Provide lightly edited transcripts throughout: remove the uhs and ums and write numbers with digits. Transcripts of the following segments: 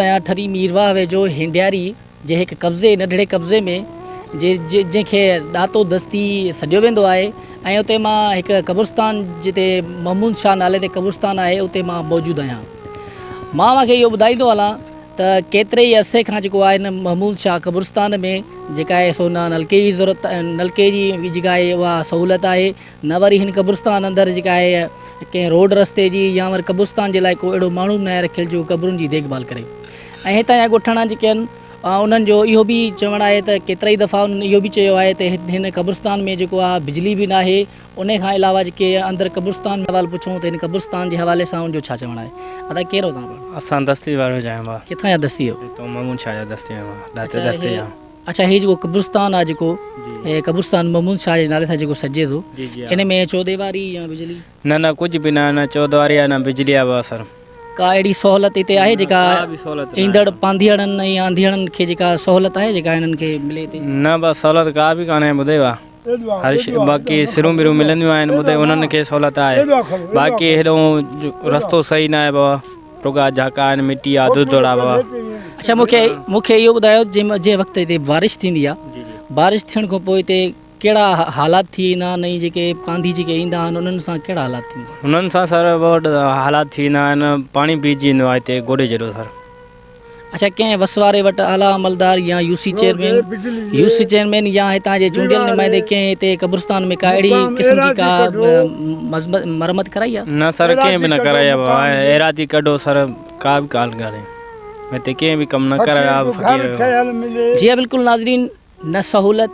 آهيان ٺري ميرواهه ويجهو هينڊياري جي هڪ قبضي ننڍڙي قبضي ۾ جي جنهن کي ڏاتو دستي سڏيو ويندو آهي ۽ اتي مان هڪ قبرستان جتي محمود شاهه نالي تي قبرستان آهي اتي مان موجود آهيان مان اوهان کي اهو ٻڌائيندو هلان ته ڪيتري ئي عرصي کان جيڪو آهي هن محمود شاهه قبرستان ۾ جيڪا آهي سو نه نلڪي جي ضرورت نلڪي جي جيڪا آهي اها سهولت آهي نه وري هن قبرستان اندر جيڪا آهي ڪنهن روڊ رستي جي يا وري قبرستان جي لاء ڪو اهڙو ماڻهو به ناهي رکيل جو قبرن جي ديک ڀال ڪري ۽ هتان جا ڳوٺاڻا جيڪي آهن انهن جو اهو به چوڻ آهي ته ڪيترائي دفعا انهن اهو به چيو آهي ته هن قبرستان ۾ جيڪو آهي بجلي به ناهي انهي کان علاوه جيڪي اندر قبرستان ۾ حوال پڇون ته هن قبرستان جي حوالي سان ان جو ڇا چوڻ آهي. ادا ڪير هو توهان پاڻ؟ اسان دستي وارو جا آهيون ڀاء. ڪٿان جا دستي هو؟ هتو محمود شاهه جا دستي آهيون ڀاء ڏاته دستي جا. اڇا هي جيڪو قبرستان آهي جيڪو هي قبرستان محمود شاهه جي نالي سان جيڪو سڏجي ٿو ان ۾ چوديواري يا بجلي؟ نه نه ڪجهه به نه نه چودواري آهي نه بجلي آهي ڀاء سر. ڪا اهڙي سهولت هتي آهي جيڪا ايندڙ پانڌيئڙن ۽ آنڌيئڙن کي جيڪا سهولت آهي جيڪا هنن کي ملي هتي؟ نه ڀاء سهولت ڪا به ڪانهي ٻڌئي ڀاء. هر شي باقي سرون برون ملنديون آهن ٻڌي انهن کي سهولت آهي باقي هيڏو رستو صحيح نه آهي بابا رڳا جھاڪا آهن مٽي آ ڌڌڙ آ بابا. اڇا مونکي مونکي اهو ٻڌايو جنهن جنهن وقت هتي بارش ٿيندي آ بارش ٿيڻ کان پوء هتي ڪهڙا حالات ٿي ويندا آهن ۽ جيڪي پانڌي جيڪي ايندا آهن انهن سان ڪهڙا حالات ٿيندا آهن. انهن سان سر بهت حالات ٿي ويندا آهن پاڻي بيهجي ويندو آهي هتي گوڏي جيڏو سر. اڇا ڪنهن وس واري وٽ اعليٰ عملدار يا U C chairman U C chairman يا هتان جي چونڊيل نمائندي ڪنهن هتي قبرستان ۾ ڪا اهڙي قسم جي ڪا مرمت ڪرائي آهي؟ نه سر ڪنهن به نه ڪرائي آهي بابا ايراضي ڪڍو سر ڪا به ڳالهه ڪانهي هتي ڪنهن به ڪم نه ڪرايو آهي فقير جو. جي ها بلڪل ناظرين نه سهولت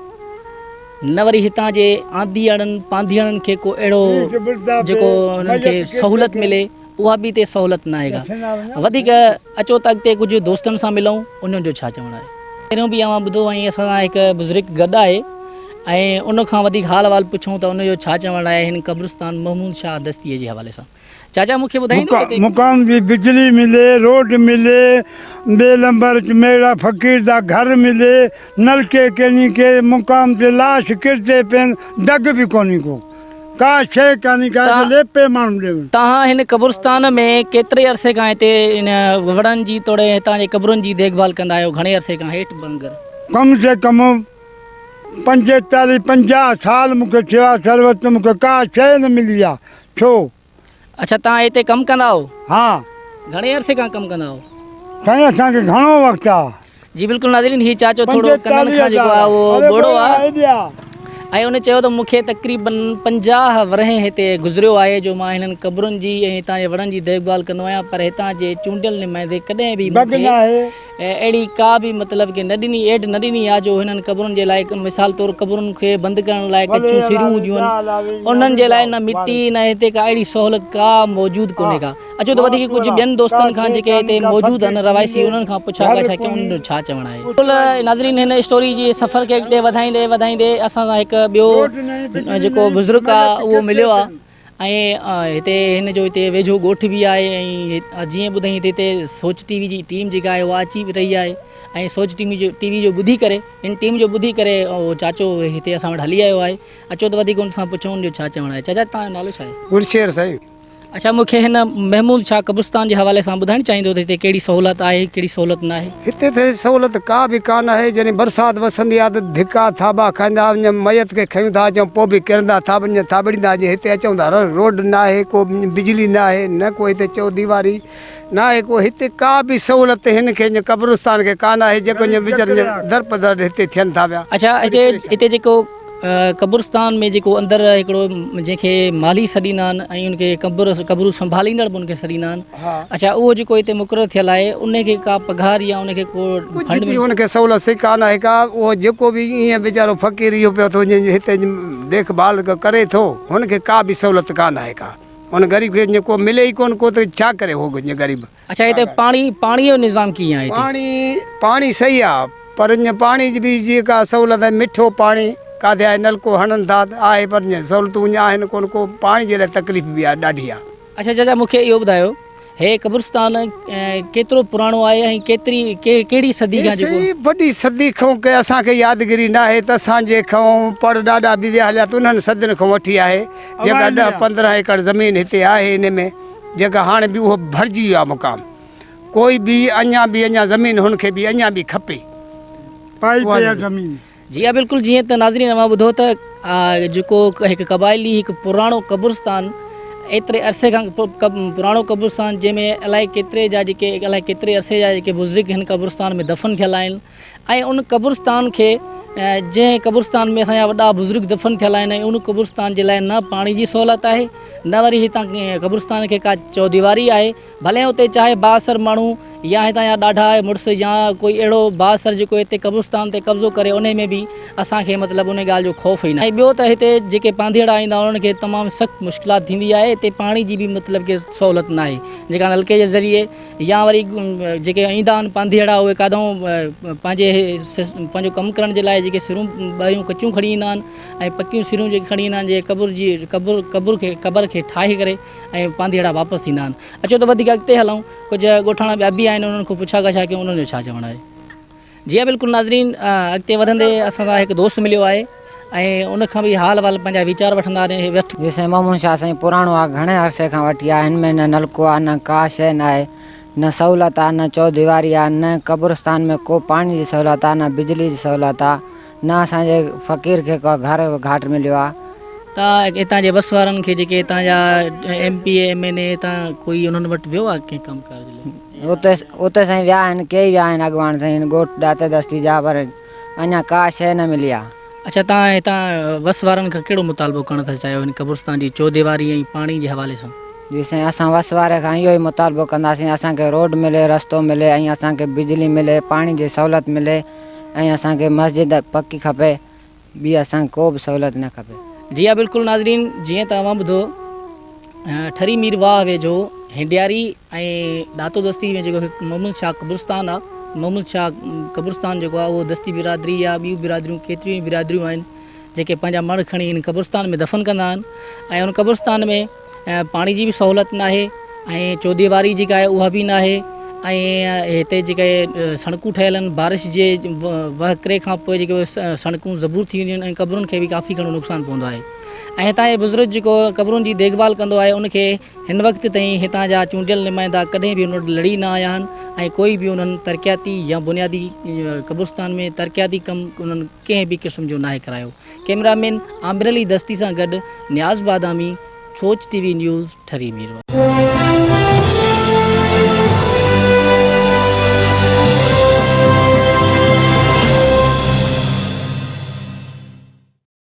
نه وري هتان جي آنڌيئڙن پانڌيئڙن کي ڪو اهڙو جيڪو انهن کي سهولت ملي اها به هتي سهولت ناهي ڪا وڌيڪ اچو ته اڳتي ڪجهه دوستن سان ملون انهن جو ڇا چوڻ آهي. پهريون به اوهان ٻڌو ۽ اسان سان هڪ بزرگ گڏ آهي ۽ ان کان وڌيڪ حال احوال پڇون ته ان جو ڇا چوڻ آهي هن قبرستان محمود شاهه دستيء جي حوالي سان. چاچا مون کي ٻڌائيندو ته هتي. مقام جي بجلي ملي، روڊ ملي، ٻئي لمبر ميڙا فقير دا گهر ملي، نلڪي ڪيني ڪي، مقام تي لاش ڪرتي پين، دڳ به ڪونهي ڪو، ڪا شيء ڪانهي ڪا جو ليپي ماڻهو ڏيون. توهان هن قبرستان ۾ ڪيتري عرصي کان هتي ان وڙن جي توڙي هتان جي قبرن جي ديک ڀال ڪندا آهيو گهڻي عرصي کان هيٺ بنگر. ڪم سي ڪم پنجيتاليهه پنجاهه سال مون کي ٿيو آهي سروس مون کي ڪا شيء نه ملي آهي ڇو؟ اڇا توهان هتي ڪم ڪندا آهو؟ ها. گهڻي عرصي کان ڪم ڪندا آهو؟ سائين اسان کي گهڻو وقت آ. جي بلڪل ناظرين هي چاچو ٿورو ڪنن کان جيڪو آ اهو ٻوڙو آ ۽ ان چيو ته مون کي تقريبن 50 ورهين هتي گذريو آهي جو مان هنن قبرن جي ۽ هتان جي وڻن جي ديک ڀال ڪندو آهيان پر هتان جي چونڊيل نمائندي ڪڏهن به مون کي اهڙي ڪا به مطلب ڪي نه ڏني ايڊ نه ڏني آ جو هنن قبرن جي لاء مثال طور قبرن کي بند ڪرڻ لاء ڪچيون سرون هونديون آهن انهن جي لاء نه مٽي نه هتي ڪا اهڙي سهولت ڪا موجود ڪونهي ڪا اچو ته وڌيڪ ڪجهه ٻين دوستن کان جيڪي هتي موجود آهن رهواسي انهن کان پڇا ڳاڇا ڪيون انهن جو ڇا چوڻ آهي. بلڪل ناظرين هن اسٽوري جي سفر کي اڳتي وڌائيندي وڌائيندي اسان سان هڪ ٻيو جيڪو بزرگ آ اهو مليو آ ۽ هتي هن جو هتي ويجهو ڳوٺ به آهي ۽ جيئن ٻڌائين ته هتي سوچ ٽي وي جي ٽيم جيڪا آهي اها اچي به رهي آهي ۽ سوچ ٽي وي جو ٽي وي جو ٻڌي ڪري ان ٽيم جو ٻڌي ڪري اهو چاچو هتي اسان وٽ هلي آيو آهي اچو ته وڌيڪ ان سان پڇون ان جو ڇا چوڻ آهي چاچا توهان جو نالو ڇا آهي؟ گلشير سائين. اڇا مون کي هن محمود شاهه قبرستان جي حوالي سان ٻڌائڻ چاهيندو ته هتي ڪهڙي سهولت آهي ڪهڙي سهولت ناهي؟ هتي ته سهولت ڪا به ڪانه آهي جڏهن برسات وسندي آهي ته ڌڪا ٿاٻا کائيندا وڃن ميت کي کنيون ٿا اچون پوء به ڪرندا ٿاٻڙين ٿاٻڙيندا اچي هتي اچون ٿا روڊ ناهي ڪو بجلي ناهي نه ڪو هتي چوديواري ناهي ڪو هتي ڪا به سهولت هن کي قبرستان کي ڪانه آهي جيڪو ويچارن درپدر هتي ٿين ٿا پيا. اڇا هتي هتي جيڪو قبرستان ۾ جيڪو اندر هڪڙو جنهن کي مالهي سڏيندا آهن ۽ ان کي قبر قبرون سنڀاليندڙ به ان کي سڏيندا آهن اڇا اهو جيڪو هتي مقرر ٿيل آهي ان کي ڪا پگهار يا ان کي ڪو ڪجهه به ان کي سهولت سي ڪا ناهي ڪا اهو جيڪو به ائين ويچارو فقير اهو پيو ٿو هتي ديک ڀال ڪري ٿو هن کي ڪا به سهولت ڪا ناهي ڪا ان غريب کي ڪو ملي ئي ڪونه ڪو ته ڇا ڪري هو غريب. اڇا هتي پاڻي پاڻي جو نظام ڪيئن آهي هتي؟ پاڻي پاڻي صحيح آ پر ائين پاڻي جي به جيڪا سهولت آهي مٺو پاڻي ڪاٿي آهي نلڪو هڻن ٿا ته آهي پر ائين سهولتون ائين آهن ڪونه ڪو پاڻي جي لاء تڪليف به آهي ڏاڍي آ. اڇا چاچا مون کي اهو ٻڌايو هي قبرستان ڪيترو پراڻو آهي ۽ ڪيتري ڪهڙي صدي کان جيڪو. سائين وڏي صدي کان ڪي اسان کي يادگيري ناهي ته اسان جي کان پڙ ڏاڏا به ويا هليا ته انهن صدين کان وٺي آهي جيڪا ڏهه 15 ايڪڙ زمين هتي آهي ان ۾ جيڪا هاڻي به اهو ڀرجي ويو آهي مقام ڪوئي به اڃا به اڃا زمين هن کي به اڃا به کپي. پائي پئي آ زمين. جي ها بلڪل جيئن ته ناظرين اوهان ٻڌو ته جيڪو هڪ قبائلي هڪ پراڻو قبرستان ايتري عرصي کان پراڻو قبرستان جنهن ۾ الائي ڪيتري جا جيڪي الائي ڪيتري عرصي جا جيڪي بزرگ هن قبرستان ۾ دفن ٿيل آهن ۽ ان قبرستان کي جنهن قبرستان ۾ اسان جا وڏا بزرگ دفن ٿيل آهن ۽ ان قبرستان جي لاء نه پاڻي جي سهولت آهي نه وري هتان قبرستان کي ڪا چوديواري آهي ڀلي اتي چاهي بااثر ماڻهو يا هتان جا ڏاڍا مڙس يا ڪوئي اهڙو بااثر جيڪو هتي قبرستان تي قبضو ڪري انهي ۾ به اسان کي مطلب انهي ڳالهه جو خوف ئي ناهي ۽ ٻيو ته هتي جيڪي پانڌيئڙا ايندا انهن کي تمام سخت مشڪلات ٿيندي آهي هتي پاڻي جي به مطلب ڪي سهولت ناهي جيڪا نلڪي جي ذريعي يا وري جيڪي ايندا آهن پانڌيئڙا اهي ڪاڏهون پنهنجي پنهنجو ڪم ڪرڻ جي لاء جيڪي سرون ٻاهريون ڪچيون کڻي ايندا آهن ۽ پڪيون سرون جيڪي کڻي ايندا آهن جيڪي قبر جي قبر قبر کي قبر کي ٺاهي ڪري ۽ پانڌيئڙا واپس ٿيندا آهن. اچو ته وڌيڪ اڳتي هلون ڪجهه ڳوٺاڻا ٻيا به آهن انهن کان پڇا ڳاڇا ڪيون انهن جو ڇا چوڻ آهي. جي ها بلڪل ناظرين اڳتي وڌندي اسان سان هڪ دوست مليو آهي ۽ ان کان به حال احوال پنهنجا ويچار وٺندا وٺ. جي سائين محمود شاهه سائين پراڻو آ گهڻي عرصي کان وٺي آ هن ۾ نه نلڪو آ نه ڪا شيء ناهي نه سهولت آ نه چوديواري آ نه قبرستان ۾ ڪو پاڻي جي سهولت آ نه بجلي جي سهولت آ نه اسان جي فقير کي ڪو گهر گهاٽ مليو آ. تان هتان جي وس وارن کي جيڪي هتان جا M P A M N A هتان ڪوئي انهن وٽ ويو آ ڪنهن ڪم ڪار جي لاء. اتي اتي سائين ويا آهن ڪيئي ويا آهن اڳواڻ سائين هن ڳوٺ ڏاتي دستي جا پر اڃا ڪا شيء نه ملي آ. اڇا تان هتان وس وارن کان ڪهڙو مطالبو ڪرڻ ٿا چاهيو هن قبرستان جي چوديواري ۽ پاڻي جي حوالي سان. جي سائين اسان وس واري کان اهو ئي مطالبو ڪنداسين اسان کي روڊ ملي رستو ملي ۽ اسان کي بجلي ملي پاڻي جي سهولت ملي ۽ اسان کي مسجد پڪي کپي ٻي اسان کي ڪو به سهولت نه کپي. جي ها بلڪل ناظرين جيئن ته اوهان ٻڌو ٺري مير واهه ويجهو هنڊياري ۽ ڏاتو دستي ۾ جيڪو هڪ محمد شاهه قبرستان آ محمد شاهه قبرستان جيڪو آ اهو دستي برادري يا ٻيون برادريون ڪيتريون ئي برادريون آهن جيڪي پنهنجا مڙهه کڻي ان قبرستان ۾ دفن ڪندا آهن ۽ ان قبرستان ۾ پاڻي جي به سهولت ناهي ۽ چوديواري جيڪا آهي اها به ناهي ۽ هتي جيڪي سڙڪون ٺهيل آهن بارش جي وهڪري کان پوء جيڪي سڙڪون زبور ٿي وينديون آهن ۽ قبرن کي به ڪافي گهڻو نقصان پوندو آهي ۽ هتان جي بزرگ جيڪو قبرن جي ديک ڀال ڪندو آهي ان کي هن وقت تائين هتان جا چونڊيل نمائندا ڪڏهن به ان وٽ لڙي نه آيا آهن ۽ ڪوئي به انهن ترقياتي يا بنيادي قبرستان ۾ ترقياتي ڪم انهن ڪنهن به قسم جو ناهي ڪرايو. ڪئميرا مين عامر علي دستي سان گڏ Niaz Badami, Soch T V news, Thari Mirwah.